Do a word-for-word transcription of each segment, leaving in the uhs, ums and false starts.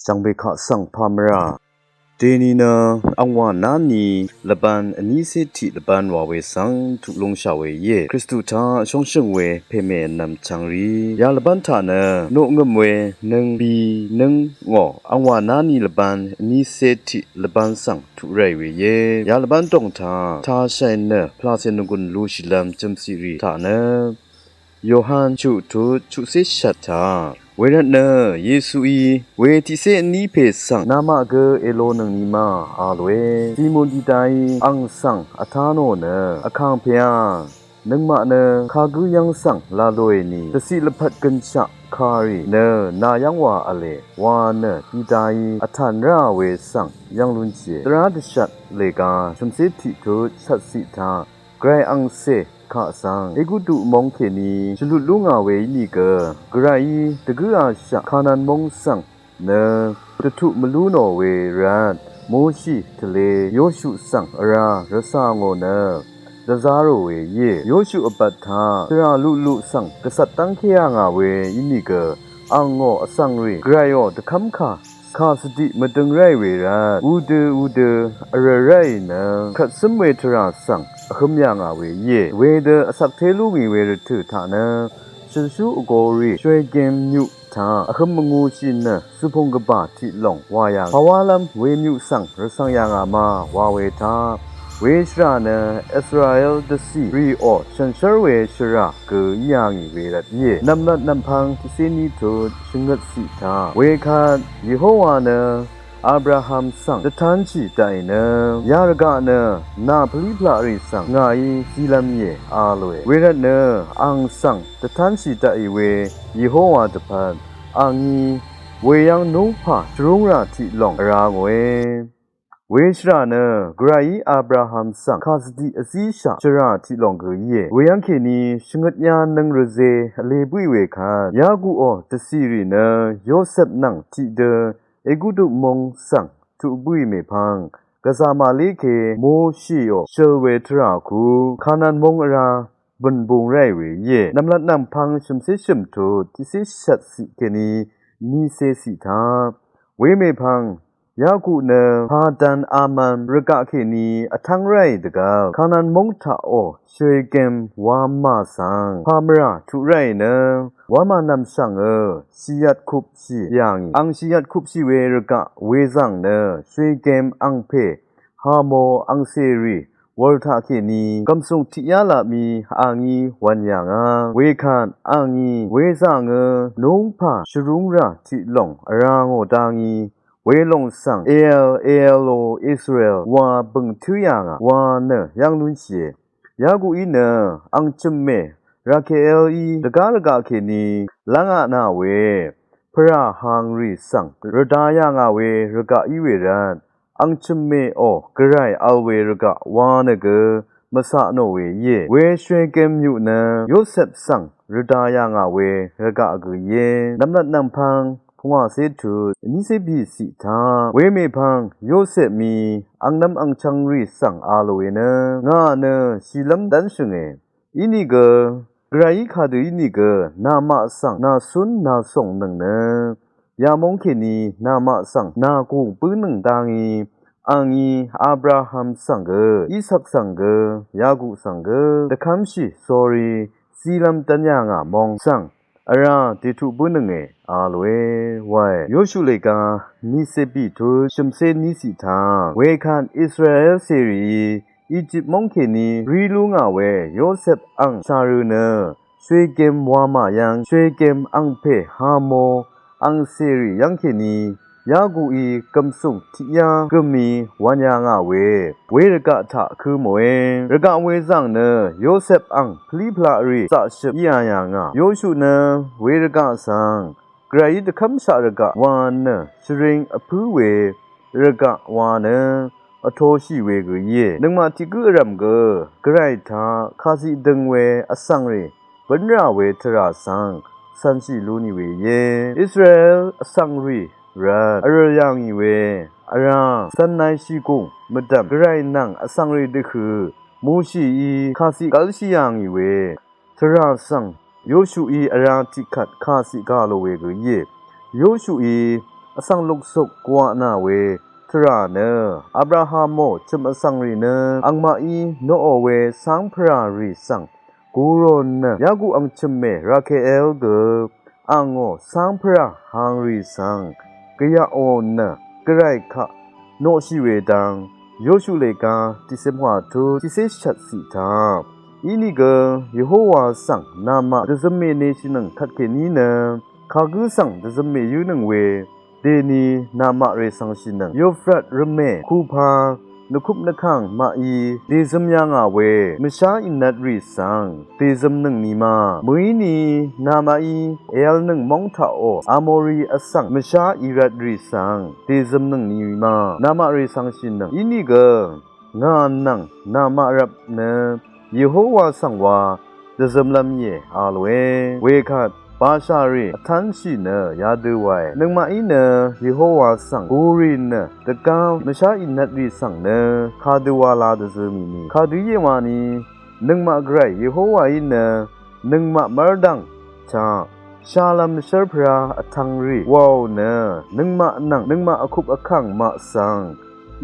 dv̀ngbè kaq svng pà mvrà dèní nø angwà náni lvbán vnícé tiq lvbán wa we svng tuq lúngshà we íe. Kristu taq shóngshø̀ng we pèmè vnvm chvngrì ya lvbán taq nø noqngø̀m we nøng bì nøng ngò angwà náni lvbán vnícé tiq lvbán svng tuq ráì we íe. Ya lvbán dòng taq tashàì nø pvlàcè nvgùn lushìlv́m jø̀mciqrì taq nø Yohan chuq tut chuqcé shvt taq, wervt nø Yesuí we tiqcé vní pè svng namaq gø èlonøngni ma a lòe. Simon Pitaí ang svng vtá nò nø, Vkàngpèá, nøngmaq nø kagǿ yv́ng svng laloèni dvciq lvpat gønshaq kàrì nø nà yv́ng wa v̄le wa nø Pitaí vtàn ráà we svng yv́ng lúnshìe. Dvrá dvshvt lèga shv̀mcé tiq tut shvtciq taq, Gvray angcè kaq svng Egutu móng kèní shvlut lú ngà we ínìgø, Gvrayí dvgǿashaq Kanan móng svng nø dvtuq mvlú nò we rvt, Moshi tvlé Yoshu svng vrá rvcà ngò nø dvzá rò we íe. Yoshu vbvt taq shvrà luqluq svng dvcvt dv́ngké yà ngà we ínìgø, angò vsvngrì Gvrayò dvkv́mkà kàsvdiq mvdøng ráì we rvt, udø udø vrø̀ ráì nø kvtsǿm we tvrà svng vhø̄m yà ngà we íe. Wedø vsvkté lú ngì we rvtø̀ taq nø shø̀lshú vgōrì Shwegim myuq taq vhø̄m mvngūshì nø supung gvbà tiq lòng wà yà ngà. Pàwálv́m we myuq svng rvcv̀ng yà ngà ma wa we taq, we shvrà nø Israel dvcì rìò shànshér we shvrà gø í yà ngì we rvt íe. Nv̀mlat nv̀mpvng tiqcé ní tut shvngøtciq taq, wekvt Yehowa nø Abraham svng dvtánshì daqì nø, ya rvgaq nø nà pvlí pvlaqrì svng ngàí zílv́m íe a lòe. Wervt nø ang svng dvtánshì daqì we Yehowa dvpvt, angí weyv́ng núngpà shvrúngrà tiq lòng vrá ngòe. We shvrà nø Gvrayí Abraham svng kàsvdiq vzíshaq shvrà tiq lòng gø íe. Weyv́ng kèní shvngøt yá nøng rvzē vlē bǿì we kvt, Yakuqò dvcìrì nø Yosep nvng tiqdø Egutu móng svng tuq bǿì mèpvng, gvzà màlé ke Moshiò shøl we tvrà ku Kanan móng vrá bø̀n bung ráì we íe. Nv̀mlat nv̀mpvng shø̀mcé shø̀m tut tiqcé shvtciq kèní nícéciq taq, we mèpvng Yakuq nø Padan Aram rvgaq kèní vtv́ng ráì dvgvp Kanan móng taqò Shwegim wamà svng pà mvrà tuq ráì nø, wamà nv̀mshv̀ngø shìyvt kupshì yà ngì. Ang shìyvt kupshì we rvgaq wezv̀ng nø Shwegim angpè Hamo angcèrì wur taq kèní gv̀msùng tiqyá lap mì angí wv̄n yà ngà. Wekvt angí wezv̀ngø núngpà shvrúngrà tiq lòng vrá ngò dá ngí, welòng svng A L A L O Israel wa bø̀ng tǿ yà ngà wa nø yv́ng lúnshìe. Yakuqí nø ang chø̀mmè Rakeelí dvgá rvgaq kèní lv́ngaq nà we pvrà hàngrì svng rvdā yà ngà we rvgaq í we rvt, ang chø̀mmèò Gvray vl we rvgaq wa nø gø mvcaq nò we íe. We Shwegim myuq nø Yosep svng rvdā yà ngà we rvgaq gø íe. Nv̀mlat nv̀mpvng pungwàcé tut vnícé bìciq taq, we mèpvng Yosep mí angnv̄m angchv̄ngrì svng a lòe nø, ngà nø shìlv́m dv́nshø̀nge. Inìgø Gvrayí kadø inìgø namaq svng nàcún nàcòngnøng nø, yamóng kèní namaq svng nàgùng bǿnøng dá ngí, angí Abraham svng gø, Isak svng gø, Yakuq svng gø dvkv́mshì, sorry, zílv́m dv́n yà ngà mong svng vrá dètuq bǿnønge a lòe wae. Yoshu lèga nícé bì tut shø̀mcé níciq taq, wekvt Israel cèrìí Ejip móng kèní rí lú ngà we Yosep ang shàrø̀ nø Shwegim wamà yv́ng Shwegim angpè Hamo angcèrì yv́ng kèní Yakuqí gv̀msùng tiqyá gø̀mí wv̄n yà ngà we, we rvgaq taq kø̄ mòe. Rvgaq wezv̀ng nø Yosep ang pvlí pvlaqrì zaqshøp í yà yà ngà. Yoshu nø we rvgaq svng Gvrayí dvkv́mshaq rvgaq wa nø shvring vpǿ we rvgaq wa nø vtoshì we gø íe. Nøngmaq tiq gǿ vrv̀m gø Gvray taq kàciq døng we vsvngrì bǿnrà we tvrà svng cv̄nshì lú nì we íe. Israel vsvngrì rvt vrø̀l yà ngì we vrá Sinai shìgùng mvdv̀m Gvray nvng vsvngrì dvhø̀ Moshií kàciq gv́lshì yà ngì we tvrà svng Yoshuí vrá tiqkvt kàciq gà lò we gø íe. Yoshuí vsvng luksuk gvwà nà we tvrà nø Abrahamò chø̀m vsvng rì nø angmaqí noqò we cáng pvrà rì svng gurò nø yaguq angchø̀mmè Rakeel gø angò cáng pvrà hang rì svng gvyaqò nø gvray kaq noqshì we dang Yoshua lèga tiqcé hwà tut tiqcé shvt ciq taq. Inìgø Yehowa svng namaq dvzømmè neshìnøng kvtkèní nø kagǿ svng dvzømmè yǿnøng we dèni namaq rèsvngshìnøng Yufrat rvmè kupa nvkup nvkàng maqí dèzøm yà ngà we mvshá ìnvt rì svng dèzømnøng nìma mø̀íni namaqí èvlnøng móng taqò Amori vsvng mvshá ìrvt rì svng dèzømnøng nìma namaq rèsvngshìnøng. Inìgø ngà nvng namaq rvp nø Yehowa svng wa dvzømlv́m íe a lòe. Wekvt bashà rì vtv́nshì nø yadø wae. Nøngmaqí nø Yehowa svng gurì nø dvgá mvshá ìnvt rì svng nø kadø wa la dvzø mì nì kadø íe wani nøngmaq gvray Yehowaí nø nøngmaq mv́rdv̀ng taq shalv̄m shv́rpvrá vtv̄ng rì wàò nø nøngmaq nvng nøngmaq vkup vkàng maq svng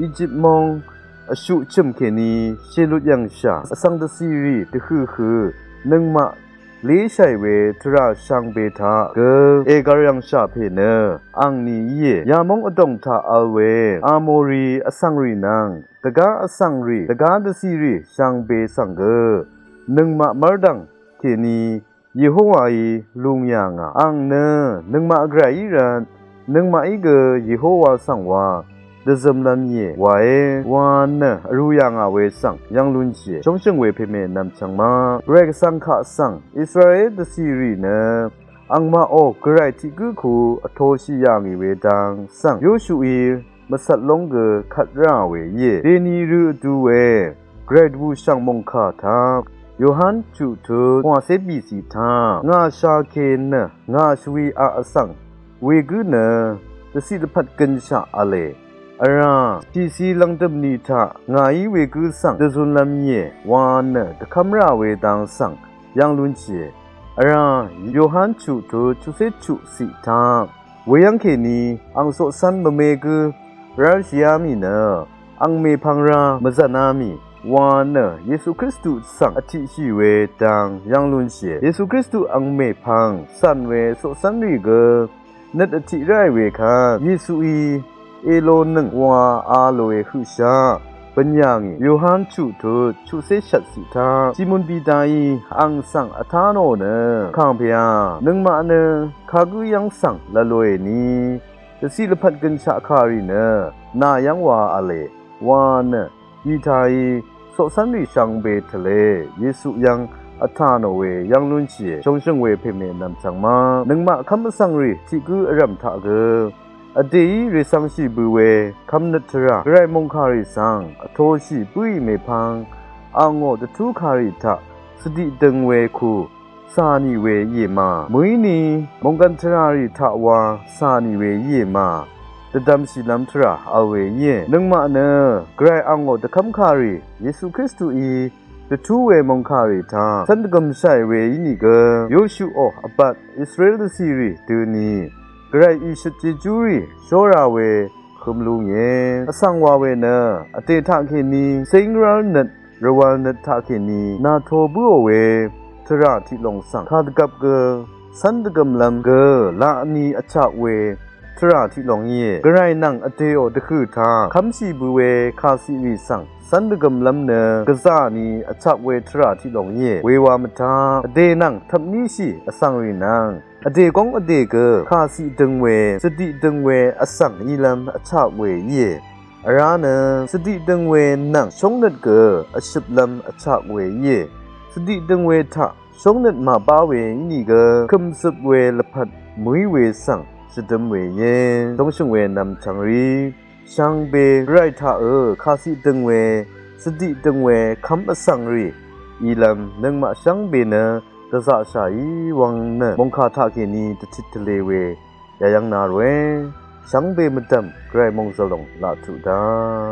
Ejip móng vshuq chø̀m kèní shèlut yv̀ngshà vsvng dvcì rì dvhø̀ hø nøngmaq léshàì we tvrà shvngbe taq gø ègvr yv̀ngshà pè nø angni íe. Yamóng vdòng taq vl we Amori vsvng rì nvng dvgá vsvng rì dvgá dvcì rì shvngbe svng gø nøngmaq mv́rdv̀ng kèní Yehowaí lung yà ngà. Ang nø nøngmaq gvrayí rvt nøngmaqí gø Yehowa svng wa dvzømlv́m íe wae wa nø vrū yà ngà we svng yv́ng lúnshìe. Shóngshø̀ng we pèmè nv̀mchvng ma gvray gvsvng kaq svng Israel dvcì rì nø angmaqò gvray tiq gǿ ku vtoshì yà ngì we dang svng Yoshuí mvcvt lóng gø kvt rà we íe. Dèni rø vdu we gvray dvbùshv̀ng mòngkà taq Yohan chuq tut pvngwàcé bìcì taq ngà shake nø ngà shvwi aq vsvng wegǿ nø dvciq dvpvt gønshaq v̄le. Vrá tìci lv̀ngdø̀m ni taq ngàí wegǿ svng dvzunlv́m íe wa nø dvkv́m rà we dang svng yv́ng lúnshìe. Vrá Yohan chuq tut chuqcé chuq ciq taq weyv́ng kèní ang coqcv́n mvme gǿ rálshìá mì nø ang mèpvng rá mvzv̀ná mì wa nø Yesu Kristu svng vtiqshì we dang yv́ng lúnshìe. Yesu Kristu ang mèpvng cv̀n we coqcv́n rì gø nøt vtiq ráì we kvt Yesuí èlonøng wa a lòe høqshaq bø̀n yà ngì. Yohan chuq tut chuqcé shvt ciq taq Simon Pitaí ang svng vtá nò nø kàng pè a nøngmaq nø kagǿ yv́ng svng lvlòe ni dvciq lvpat gønshaq kàrì nø nà yv́ng wa v̄le wa nø Pitaí coqcv́nrì shvngbe tvle Yesu yv́ng vtà nò we yv́ng lúnshìe. Shóngshø̀ng we pèmè nv̀mchvng ma nøngmaq kv́m vsvngrì tiq gǿ vrv̀m taq gø vdèí rècv̄ngshì bø we kv́mnøt tvrà gvray mòngkàrì svng vtoshì bǿì mèpvng angò dvtú kàrì taq svdiq døng we ku cà nì we íe ma. Mø̀íni mònggv̀n tvràrì taq wa cà nì we íe ma. Dvdvmshìlv́m tvrà vl we íe. Nøngmaq nø gvray angò dvkv́mkàrì Yesu Kristuí dvtú we mòngkàrì taq cv́n dvgø̀mshàì we ínìgø Yoshuò vbat Israel dvcìrì døni gvray ìshøt jejúrì shóra we høm lú ngìe. Vsvng wa we nø vdè taqkèní céngrv́l nøt rvwv̄l nøt taqkèní nàto bǿò we tvrà tiq lòng svng kàdvgvp gø cv́n dvgø̀mlv́m gø laqni vchaq we tvrà tiq lòng íe. Gvray nvng vdèò dvhø̀ taq kv́mshì bø we kàciqrì svng cv́n dvgø̀mlv́m nø gvzà ni vchaq we tvrà tiq lòng íe. Wewa mvtaq vdè nvng tvpníshì vsvngrì nvng vdè góng vdè gø kàciq døng we svdiq døng we vsvng ílv́m vchaq we íe. Vrá nø svdiq døng we nvng shóngnøt gø vshøplv́m vchaq we íe. Svdiq døng we taq shóngnøt màbá we ínìgø kø̀mzøp we lvpat mø̀í we svng shvdøm we íe. Shóngshø̀ng we nv̀mchv̀ngrì shvngbe gvray taqø kàciq døng we svdiq døng we kv́m vsvngrì ìlv́m nøngmaq shvngbe nø dvzaqshàí wvng nø mòngkà taqkèní dvtit tvle we yayv́ng na ròe. Shvngbe mvdv̀m gvray mòngzv̀l lòng laq tuq daq.